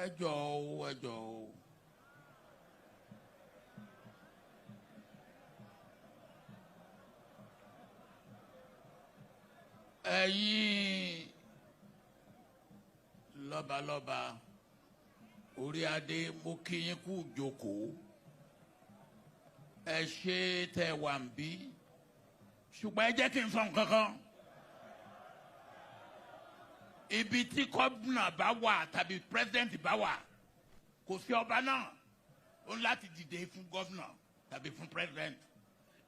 Ẹ jọ̀ọ́ o, ẹ jọ̀ọ́ o. Ẹ̀yin lọ́balọ́ba, orí adé, mo kí yín kú jókòó. Ẹ ṣe tẹ́ wà ń bí, ṣùgbọ́n ẹ jẹ́ kí n sọ nǹkan kan. Ibi tí gómìnà bá wà tàbí president bá wà, kò sí ọba náà ó ní láti dìde fún gómìnà tàbí fún president.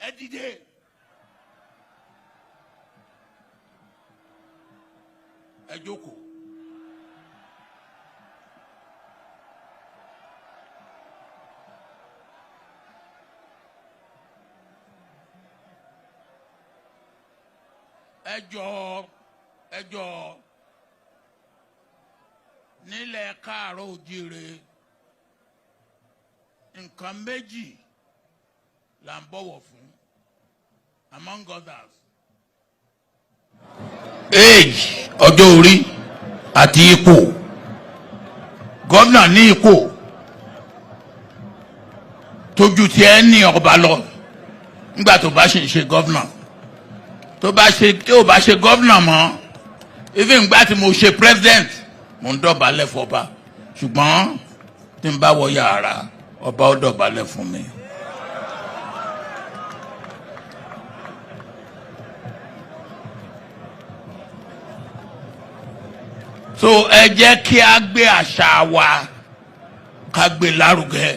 Ẹ dìde. Ẹ jókòó. Ẹ jọ̀ọ́, ẹ jọ̀ọ́, nílẹ̀ káàárọ̀ òjíire, nǹkan méjì là ń bọ̀wọ̀ fún, among others: age, ọjọ́ orí, àti ipò. Gómìnà ní ipò tójú tí ẹ ní ọba lọ nígbà tó bá ṣe ń ṣe gómìnà. Tó bá ṣe tí ò bá ṣe gómìnà mọ́, even ìgbà tí mo ṣe president, mo ń dọ̀bálẹ̀ fọba, ṣùgbọ́n tí n bá wọ yàrá ọba, ó dọ̀bálẹ̀ fún mi. So ẹ jẹ́ kí a gbé àṣà wa, ká gbé lárugẹ.